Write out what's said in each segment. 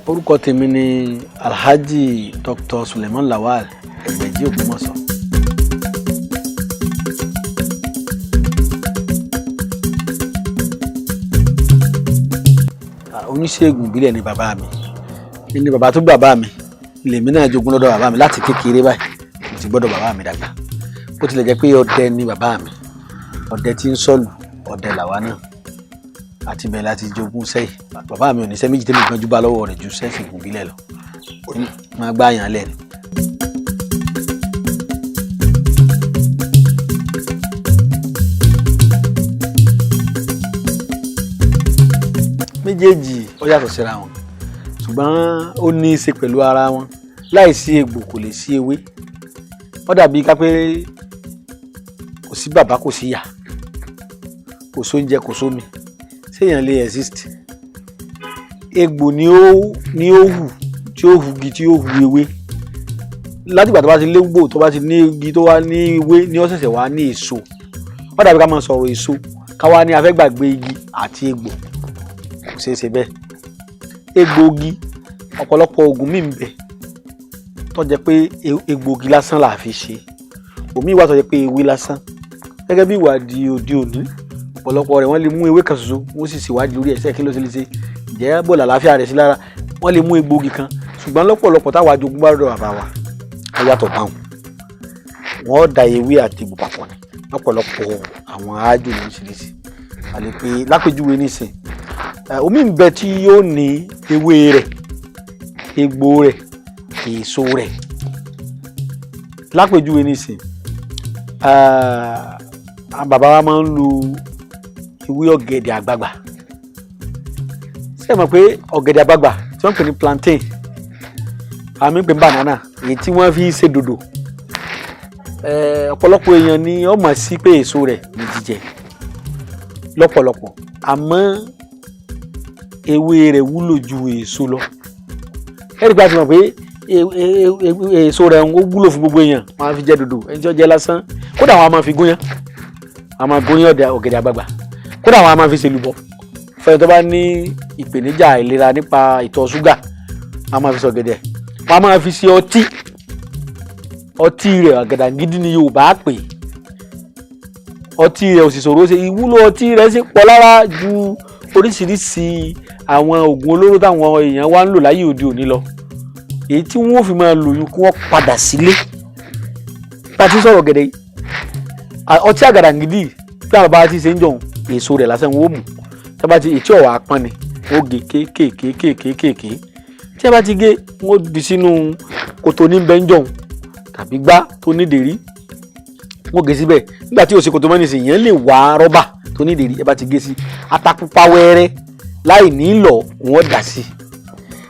Orúkọ tèmi ni Alhaji Dr. Suleiman Lawal Ẹgbẹ̀jí Ògbómọ̀ṣọ́. Oníṣègùn ìbílẹ̀ ni bàbá mi, ní bàbá tó bàbá mi lèmi náà jogún lọ́dọ̀ bàbá mi láti kékeré báyìí. Mo ti gbọ́dọ̀ bàbá mi dàgbà. Bó tilẹ̀ jẹ́ pé ọdẹ ni bàbá mi, ọdẹ tí ń sọ̀lù ọdẹ làwa náà, àti bẹ́ẹ̀ láti jogún sẹ́yìn. Bàbá mi ò ní sẹ́ méjì tẹ́mi gbọ́njú bá lọ́wọ́ rẹ̀ ju sẹ́sìgùn ìbílẹ̀ lọ, máa gbá yàn lẹ́nu. Méjèèjì ó yàtọ̀ síra wọn, ṣùgbọ́n ó ní í ṣe pẹ̀lú ara wọn. Láìsí egbò kò lè sí ewé. Ó dàbí ká pé kò sí bàbá, kò sí ìyá, kò sóúnjẹ, kò sómi, séèyàn lè exist? Egbò ni ó hù tí ó hugi, tí ó hu ewé. Látìgbà tó bá ti légbò, tó bá ti ní igi, tó wá ní ewé, ní ó ṣẹ̀ṣẹ̀ wá ní èso. Ó dàbí ká máa sọ̀rọ̀ èso, ká wá ní a fẹ́ gbàgbé igi àti egbò. Kò ṣeé ṣe bẹ́ẹ̀. Egbòogi, ọ̀pọ̀lọpọ̀ oògùn míì ń bẹ tó jẹ́ pé egbòogi lásán là fi ṣe. Òmíì wà tó jẹ́ pé ewé lásán. Gẹ́gẹ́ bí ìwádìí òde òní, ọ̀pọ̀lọpọ̀ rẹ̀, wọ́n lè mú ewé kan ṣoṣo, wọ́n sì ṣèwádìí lórí ẹ̀sẹ̀ kí ló ṣe lè ṣe jẹ́ bó làlàáfíà rẹ̀ sí lára. Wọ́n lè mú egbòogi kan, ṣùgbọ́n lọ́pọ̀lọpọ̀ táwa jogún bá lọ́dọ̀ bàbá wa, ó yàtọ̀ báwọn. Wọ́n da ewé àti egbò papọ̀ ni lọ́pọ̀lọpọ̀ àwọn aájò lóríṣiríṣi. Àlè pé lápèjúwe nísìn, omi ń bẹ tí yóò ní ewé rẹ̀, egbò rẹ̀, èso rẹ̀. Lápèjúwe nísìn, àwọn bàbá wa máa ń lo ewé ọ̀gẹ̀dẹ̀ àgbagbà. Ṣé ẹ mọ̀ pé ọ̀gẹ̀dẹ̀ àgbagbà tí wọ́n ń pè ní plantain, àmì ń pè ní banana, èyí tí wọ́n fi ń ṣe dòdò, ọ̀pọ̀lọpọ̀ èèyàn ni ó mọ̀ sí pé èso rẹ̀ ní jíjẹ lọ́pọ̀lọpọ̀, àmọ́ ewé rẹ̀ wúlò ju èso lọ. Ẹ̀rí pé a ti mọ̀ pé èso rẹ̀ ó wúlò fún gbogbo èèyàn, wọ́n á fi jẹ dòdò, ẹni tí ó jẹ lásán. Kódà wọ́n á máa fi gúnyán, wọ́n á máa gúnyán ọ̀gẹ̀dẹ̀ àgbagbà. Kódà wọ́n á máa fi ṣe èlùbọ́ fẹ́ni tó bá ní ìpèníjà ìlera nípa ìtọ̀ ṣúgà. Wọ́n á máa fi ṣọ̀gẹ̀dẹ̀, wọ́n á máa fi ṣe ọtí. Ọtí rẹ̀, àgàdàgídí ni Yorùbá pè ọtí rẹ̀, ò sì ṣòro ṣe. Ìwúlò ọtí rẹ̀ sì pọ̀ lára ju oríṣiríṣi àwọn oògùn olóró táwọn èèyàn wá ń lò láyé òde òní lọ, èyí tí wọ́n fi máa lò yún kí wọ́n padà sílé. Bá a ti sọ̀rọ̀ gẹ̀dẹ̀ yìí, ọtí àgàdàgídí tí àwọn bàbá ti ṣe ń jọ̀hún, èso rẹ̀ lásán wọ́n mú. Tí a bá ti ètí ọ̀wà pọ́n ni wọ́n gé kéékèèké kéékèèké. Tí a bá ti gé, wọ́n di sínú kòtò ní bẹ́ńjọ̀hún tàbí gbá tó ní dèrí, wọ́n gé síbẹ̀. Nígbà tí òsè kòtò mọ́nìsì yẹn lè wá rọ́bà tó ní dèrí, ẹ bá ti gé sí, ata pupa wẹ́rẹ́ láì ní lọ, wọ́n dà sí.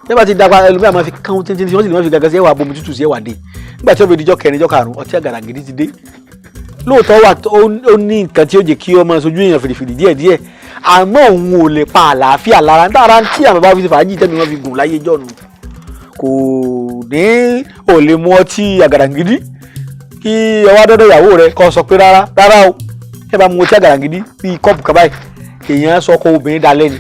Bí a bá ti dàgbà, ẹlòmíràn máa fi kán títí, wọ́n sì lè máa fi gàgà sí ẹwà bomi tútù sí ẹwà dé. Nígbà tí ó fi dijọ́ kẹrin, jọ́ karùn-ún, ọtí àgàdàgídí ti dé. Lóòótọ́ wà, ó ní nǹkan tí ó jẹ́ kí ọmọ sojú èèyàn fìrìfìrì díẹ̀díẹ̀, àmọ́ òun ò lè pa àlàáfíà lára. Nítorí tí àwọn bàbá fi ṣe fàájì tẹ́mi wọ́n fi gùn láyé jọ́nu, kò ní ò lè mú ọtí àgàdàgídí kí ọwọ́ dọ́dọ̀ ìyàwó rẹ kó sọ pé rárá rárá o. Ẹ bá mu ọtí àgàdàgídí bíi kọ́ọ̀pù kan báyìí, èèyàn sọ ọkọ obìnrin dalẹ́ ni.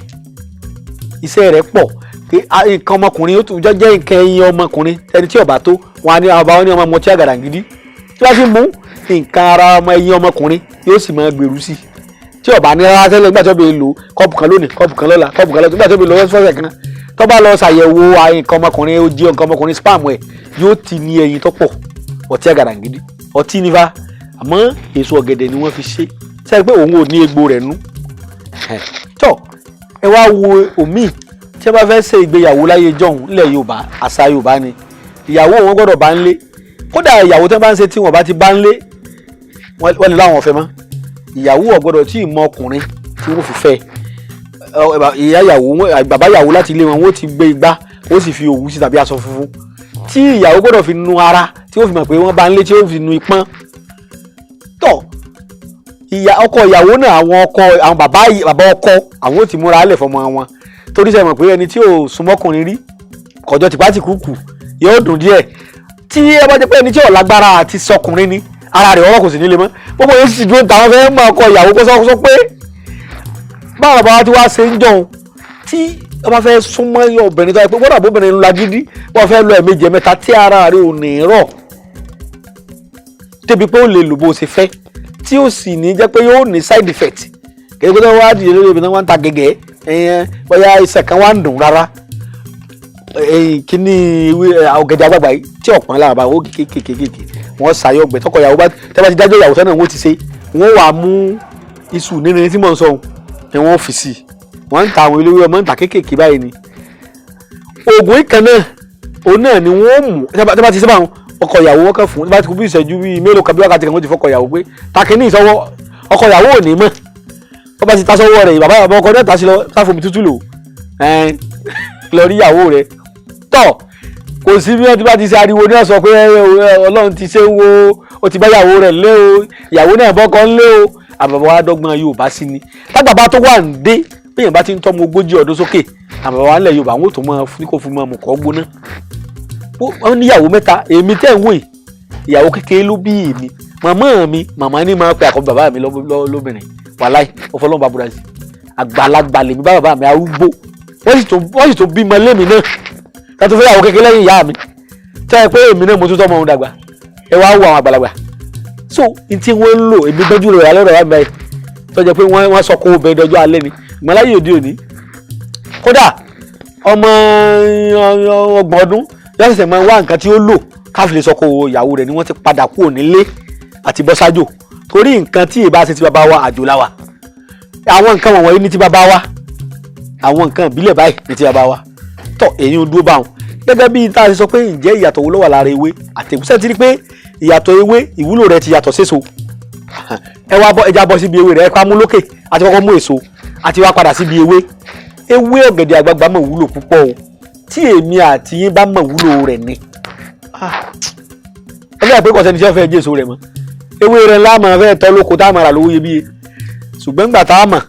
Iṣẹ́ rẹ̀ pọ̀ pé nǹkan ọmọkùnrin ó tún jọ jẹ́ nǹkan ẹyin ọmọkùnrin. Ẹni tí ó bá tó wọn á ní àwọn bàbá wọn ní ọmọ ọtí àgàdàgídí tí wọ́n fi mú nǹkan ara ọmọ ẹyin ọmọkùnrin yóò sì máa gbèrú sí i tí ó bá ní rárá tẹ́lẹ̀. Nígbà tí wọ́n bẹ lò kọ́ọ̀pù kan lónìí, kọ́ọ̀pù kan lọ́la, kọ́ọ̀pù kan lọ́la, nígbà tí wọ́n bẹ lò fọ́sẹ̀ kan, tó bá lọ ṣàyẹ̀wò nǹkan ọmọkùnrin, ó jí nǹkan ọmọkùnrin, spam ẹ̀ yóò ti ní ẹyin tó pọ̀. Ọtí àgàdàgídí ọtí nífa, àmọ́ èso ọ̀gẹ̀dẹ̀ ni wọ́n fi ṣe. Sẹ́yìn pé òun ò ní egbò rẹ̀ nú tọ́. Ẹ wá wo òmíì tí ẹ bá fẹ́ ṣe ìgbéyàwó láyé jọ̀hún nílẹ̀ Yorùbá, àṣà Yorùbá ni ìyàwó wọn gbọ́dọ̀ bá ń lé. Kódà ìyàwó tí wọ́n bá ń ṣe, tí wọ́n bá ti bá ń lé, wọ́n lè láwọn ọ̀fẹ́ mọ́. Ìyàwó ò gbọ́dọ̀ tí ì mọ ọkùnrin tí wọ́n fi fẹ́. Ìyá ìyàwó, bàbá ìyàwó, láti ilé wọn, wọ́n ti gbé igbá, wọ́n sì fi òwú sí tàbí aṣọ funfun tí ìyàwó gbọ́dọ̀ fi nu ara, tí wọ́n fi mọ̀ pé wọ́n bá ń lé, tí wọ́n fi nu ipọ́n tọ̀. Ìyá ọkọ ìyàwó náà, àwọn ọkọ, àwọn bàbá bàbá ọkọ, àwọn ò ti múra lẹ̀ fọmọ wọn, torí sẹ mọ̀ pé ẹni tí ò súnmọ́kùnrin rí kọjọ tìpátìkúùkù yóò dùn díẹ̀. Tí ẹ bá jẹ́ pé ẹni tí ò lágbára àti sọkùnrin ni, ara rẹ̀ ọwọ́ kò sì nílé mọ́, gbogbo yóò sì dúró táwọn fẹ́ mọ ọkọ ìyàwó kó sọ pé báwọn bàbá wa ti wá ṣe ń jọun. Tí wọ́n bá fẹ́ súnmọ́ obìnrin tó yẹ pé wọ́n dàbọ̀ obìnrin ńlá gidi, wọ́n fẹ́ lọ ẹ̀mejì, ẹ̀mẹ́ta, tí ara rẹ̀ ò ní rọ̀ débi pé ó lè lò bó ṣe fẹ́, tí ó sì ní jẹ́ pé yóò ní side effect. Kí ẹ wá dìde lórí obìnrin, wọn ń ta gẹ́gẹ́ ẹ̀yẹn, bóyá iṣẹ́ kan wá ń dùn rárá. Kíní ewé ọ̀gẹ̀dẹ̀ àgbagbà yìí tí ọ̀pọ̀n lára bá ó kékèké, wọ́n ṣàyọ̀ ọgbẹ̀ tọkọ ìyàwó bá tẹ́ bá ti dájọ́ ìyàwó sọ́nà, wọ́n ti ṣe, wọ́n wàá mú iṣu nínú tí mò ń sọ ni wọ́n fi sí. Wọ́n ń ta àwọn eléwé ọmọ ń ta kékèké báyìí ni. Oògùn ìkan náà, òun náà ni wọ́n mú. Tẹ́ bá ti sábà ọkọ ìyàwó, wọn kàn fún tẹ́ bá ti kú bí ìṣẹ́jú bíi mélòó kan, bí wákàtí kan, wọ́n ti fọkọ ìyàwó pé takíní ìsọwọ́. Ọkọ ìyàwó ò ní mọ̀. Wọ́n bá ti ta sọ́wọ́ rẹ̀, bàbá bàbá ọkọ náà ta sí lọ sáfòmí tútù lò lọ rí ìyàwó rẹ̀. Tọ̀ kò sí bí wọ́n ti bá ti ṣe ariwo ní ọ̀sán pé Ọlọ́run ti ṣe ń wo, ó ti bá ìyàwó rẹ̀ lé o, ìyàwó náà bọ́kọ ń lé o. Àbàbà wa dọ́gbọ́n Yorùbá sí ni. Tágbàbá tó wà ń dé, bí èèyàn bá ti ń tọ́mọ 40 ọdún sókè, àbàbà wa ńlẹ̀ Yorùbá, wọn ò tó máa ní kó fún mọ́ kọ́ gbóná. Wọ́n níyàwó mẹ́ta. Èmi tẹ́ ń wò yìí, ìyàwó kékeré ló bí èmi. Màmá mi, màmá ní máa pe àkọ́bí bàbá mi lóbìnrin. Wàláì, ọ̀fọlọ́run bá búra sí, àgbàlagbà lèmi bá bàbá mi arúgbó. Wọ́n sì tún bímọ lémi náà ká tó fẹ́ yàwó kékeré lẹ́yìn ìyá mi, tẹ́ ẹ pé èmi náà mo tún tọ́ ọmọ òun dàgbà. Ẹ wá wo àwọn àgbàlagbà. So n tí wọ́n ń lò, èmi gbẹ́jú rẹ̀ alẹ́ rẹ̀ báyìí, tó jẹ́ pé wọ́n sọ kó obìnrin dọjọ́ alẹ́ ni. Ìgbọ́n láyé òde òní, kódà ọmọ 30 ọdún yóò ṣẹ̀ṣẹ̀ máa wá nǹkan tí ó lò káfí lè sọ kó ìyàwó rẹ̀ ni. Wọ́n ti padà kúrò nílé àti bọ́ sájò torí nǹkan tí ìbá ṣe ti bàbá wa, àjò láwa. Àwọn nǹkan wọ̀nyí ní ti bàbá wa, àwọn nǹkan ìbílẹ̀ báyìí ní ti bàbá wa. Tọ́ èyí ń dúró bá wọn gẹ́gẹ́ bí tá a ṣe sọ pé ǹjẹ́ ìyàtọ̀ wo ló wà lára ewé àti ègúsẹ́ ti rí pé ìyàtọ̀ ewé, ìwúlò rẹ̀ ti yàtọ̀ séso. Ẹ wá bọ́, ẹja bọ́ síbi ewé rẹ̀. Ẹ pa mú lókè, àti kọ́kọ́ mú èso, àti wá padà síbi ewé. Ewé ọ̀gẹ̀dẹ̀ àgbagbà mọ̀ wúlò púpọ̀ o. Tí èmi àti yín bá mọ̀ wúlò rẹ̀ ni, ẹ fẹ́ pé kọ̀sẹ́ni tí wọ́n fẹ́ jẹ́ èso rẹ̀ mọ́. Ewé rẹ̀ ńlá máa fẹ́ tọ́ lóko tá a máa rà lówó iyebíye. Ṣùgbọ́n ńgbà tá a mọ̀,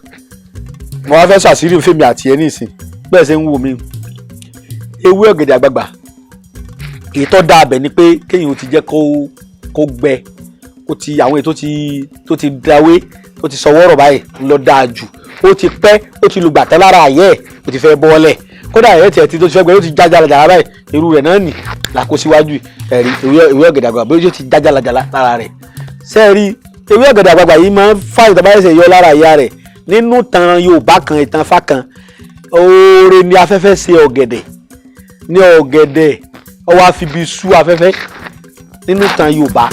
mo wá fẹ́ ṣàṣírí fèmí àti ẹ nísìn bẹ́ẹ̀ ṣe ń wò mí. Ewé ọ̀gẹ̀dẹ̀ àgbagbà, èyí tó dáa bẹ̀ ni pé kéèyàn ti jẹ́ kó gbẹ, kó ti àwọn èyí tó ti dáwé, tó ti sọwọ́rọ̀ báyìí lọ dáa jù. Ó ti pẹ́, ó ti lùgbà tán lára àyẹ́ ẹ̀, ó ti fẹ́ bọ́ọ̀lẹ̀. Kódà ẹ̀ tiẹ̀ ti tó ti fẹ́ gbẹ, ó ti já jalajala báyìí. Irú rẹ̀ náà nì làkó síwájú. Ẹ̀rí ewé ọ̀gẹ̀dẹ̀ àgbagbà bí ó ti já jalajala lára rẹ̀. Sẹ́ẹ̀rí ewé ọ̀gẹ̀dẹ̀ àgbagbà yìí máa ń fà ìtàn ẹsẹ̀ yọ lára ìyá rẹ̀. Nínú tan Yorùbá kan, ìtàn Ifá kan, oore ni afẹ́fẹ́ ṣe ọ̀gẹ̀dẹ̀ ní ọ̀gẹ̀dẹ̀, ó wá fi bí sú afẹ́fẹ́ nínú tan Yorùbá.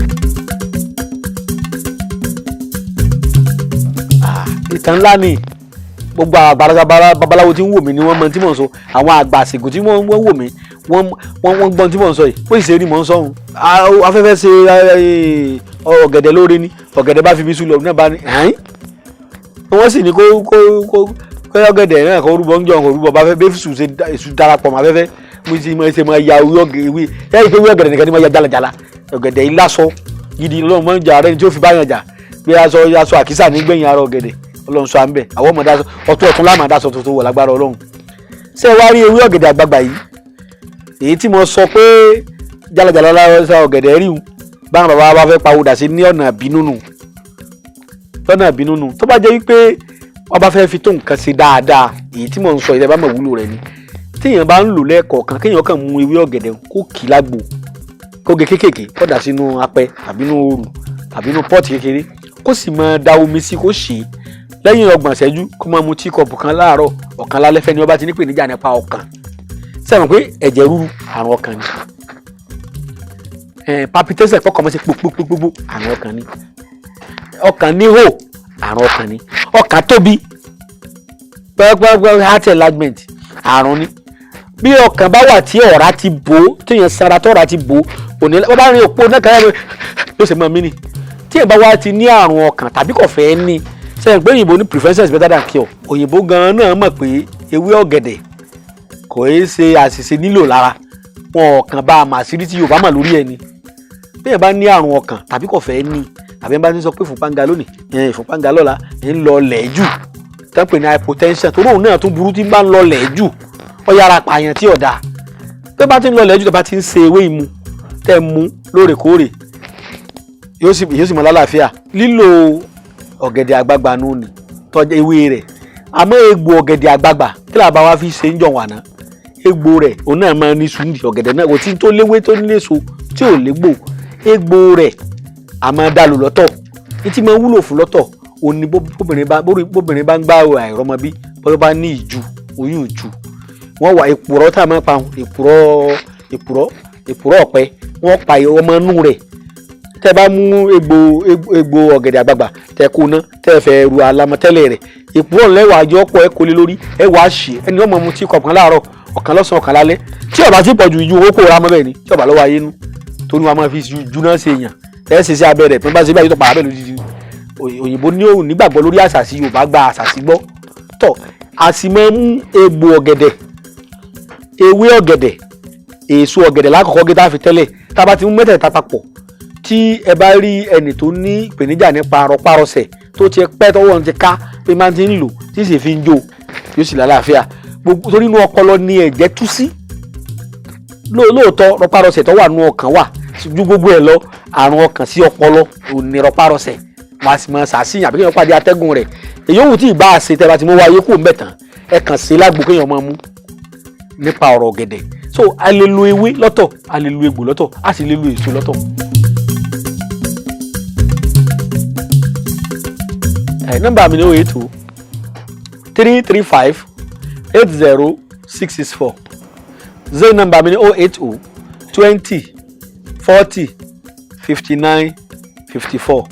Ìtàn ńlá ni. Gbogbo àgbàlagbà babaláwo tí ń wò mí ni wọ́n mọ tí mò ń sọ. Àwọn àgbà àsìkò tí wọ́n wò mí, wọ́n gbọ́n tí mò ń sọ yìí. Bó sì ṣe rí mò ń sọ ohun. Afẹ́fẹ́ ṣe ọ̀gẹ̀dẹ̀ lóore ni ọ̀gẹ̀dẹ̀ bá fi bí sú lọ náà bá ní ẹ̀hìn. Wọ́n sì ní kó ọ̀gẹ̀dẹ̀ náà kó rúbọ ń jọ kó rúbọ bá fẹ́ bẹ́ẹ̀ sùn ṣe èṣù darapọ̀ mọ́ afẹ́fẹ́. Mo ti mọ ṣe máa ya ewé yẹ́nì pé ewé ọ̀gẹ̀dẹ̀ nìkan ni máa ya jalajala. Ọ̀gẹ̀dẹ̀ yìí lásọ gidi lọ́wọ́ máa ń jà rẹ́ni tí ó fi báyàn jà pé aṣọ àkísà nígbẹ̀yìn ara ọ̀gẹ̀dẹ̀. Ọlọ́run sọ à ń bẹ̀ àwọn ọmọ dáṣọ ọ̀tún ọ̀tún láàmà dáṣọ tuntun wọ̀ lágbára Ọlọ́run. Ṣé ẹ wá rí ewé ọ̀gẹ̀dẹ̀ àgbagbà yìí, èyí tí mo sọ pé jalajala lára ọ̀gẹ̀dẹ̀ rí un, báwọn bàbá wa fẹ́ pawódà sí ní ọ̀nà ìbínú nù, lọ́nà ìbínú nù. Tó bá jẹ́ wípé wọ́n bá fẹ́ fi tó nǹkan ṣe dáadáa, èyí tí mò ń sọ yìí, bá mọ̀ wúlò rẹ̀ ni, téèyàn bá ń lò lẹ́ẹ̀kọ̀ọ̀kan, kéèyàn kàn mú ewé ọ̀gẹ̀dẹ̀, kó kì í lágbo, kó gé kéékèèké, kó dà sínú apẹ tàbí inú òrù tàbí inú pọ́ọ̀tì kékeré, kó sì máa da omi sí, kó ṣe é lẹ́yìn 30 ìṣẹ́jú, kó máa mu tí kọ́ọ̀pù kan láàárọ̀, ọ̀kan lálẹ́, fẹ́ni ó bá ti ní ìpèníjà nípa ọkàn. Sẹ́wọ̀n pé ẹ̀jẹ̀ ríru, àrùn ọkàn ni? Palpitation, pọ́kàn mọ́ sí pópópópó, àrùn ọkàn ni. Ọkàn níhò, àrùn ọkàn ni. Ọkàn tóbi pẹ́pẹ́pẹ́, heart enlargement, àrùn ni. Bí ọkàn bá wà tí ọ̀rá ti bò ó, téèyàn sanra tọ́ra ti bò ó, kò ní wọ́n bá rin òpó náà kẹ́rẹ́ ló ṣe mọ́ mí ni. Tí èèyàn bá wá ti ní àrùn ọkàn tàbí kò fẹ́ ní, sẹ́yìn pé òyìnbó ní prevention is better than cure. Òyìnbó gan-an náà mọ̀ pé ewé ọ̀gẹ̀dẹ̀ kò í ṣe àṣìṣe nílò lára wọn. Ọkàn bá a mà sírí tí Yorùbá mà lórí ẹ ni. Bí èèyàn bá ní àrùn ọkàn tàbí kò fẹ́ ní, tàbí ẹ bá ti sọ pé ìfúnpá ń ga lónìí, ìfúnpá ń ga lọ́la, ń lọ lẹ̀ jù, tẹ́ pè ní hypotension, torí òun náà tún burú. Tí ń bá ń lọ lẹ̀ jù, ó yára pààyàn tí ọ̀dà. Tó bá ti ń lọ lẹ̀ jù, tó bá ti ń ṣe ewé ìmu tẹ́ mú lóòrèkóòrè, yóò sì mọ lálàáfíà. Lílo ọ̀gẹ̀dẹ̀ àgbagbà nù ni tọ́jú ewé rẹ̀. Àmọ́ egbò ọ̀gẹ̀dẹ̀ àgbagbà kí làbá wa fi ṣe ń jọ̀ wàná, egbò rẹ̀ òun náà máa ní sùúrù. Ọ̀gẹ̀dẹ̀ náà kò tí tó léwé tó níléso tí ò légbò. Egbò rẹ̀ a máa dá lò lọ́tọ̀, ní tí máa wúlò fún lọ́tọ̀ òun ni bóbìnrin bá ń gbá àìrọ́mọbí, bó bá ní ìju, oyún ìju, wọ́n wà èpùrọ́ tá a máa pa èpùrọ́ ọ̀pẹ, wọ́n pa ọmọ inú rẹ̀. Tẹ́ bá mú egbò ọ̀gẹ̀dẹ̀ àgbagbà, tẹ́ kó ná, tẹ́ fẹ́ ru alamọ̀tẹ́lẹ̀ rẹ̀, èpùrọ́ lẹ́wàá àjọ pọ̀, ẹ kó lé lórí, ẹ wàá ṣe ẹni ọmọ mu tí kọ̀ọ̀kan láàárọ̀, ọ̀kan lọ́sàn-án, ọ̀kan lálẹ́. Tí ó bá ti pọ̀jù ìju owó kó ra mọ́ bẹ́ẹ̀ ni tí ó bá lọ́wọ́ ayé nú tó ní wọn máa fi ju náà ṣe èèyàn ẹ ṣe sí abẹ́ rẹ̀ pé bá ṣe bí àyè tó pa abẹ́ lódìdí. Òyìnbó ní òun nígbàgbọ́ lórí àṣàṣì, Yorùbá gba àṣàṣì gbọ́ tọ́. A sì máa mú egbò ọ̀gẹ̀dẹ̀, ewé ọ̀gẹ̀dẹ̀, èso ọ̀gẹ̀dẹ̀ lákọ̀ọ́kọ́ gé tá a fi tẹ́lẹ̀. Tá a bá ti mú mẹ́tẹ̀ẹ̀ta papọ̀, tí ẹ bá rí ẹnì tó ní ìpèníjà nípa rọpárọsẹ̀ tó ti pẹ́, tọwọ́ ti ká pé máa ti ń lò tí sì fi ń jó, yóò sì lálàáfíà gbogbo, torí inú ọpọlọ ni ẹ̀jẹ̀ tú sí. Lóòótọ́ rọpárọsẹ̀ tó wà nú ọkàn wà ju gbogbo ẹ̀ lọ. Àrùn ọkàn sí ọpọlọ ò ní rọpárọsẹ̀, wọn a sì máa ṣàṣìyàn àbí kéèyàn pàdé atẹ́gùn rẹ̀. Èyí òun tí ì bá a ṣe, tẹ́ bá ti mú wáyé kó ń bẹ̀ tán, ẹ kàn sí lágbo kéèyàn máa mú nípa ọ̀rọ̀ ọ̀gẹ̀dẹ̀. So a lè lo ewé lọ́tọ̀, a lè lo egbò lọ́tọ̀, a sì lè lo èso lọ́tọ̀. Ẹ nọ́mbà mi ni 08033580664. Zain nọ́mbà mi ni 08020405954.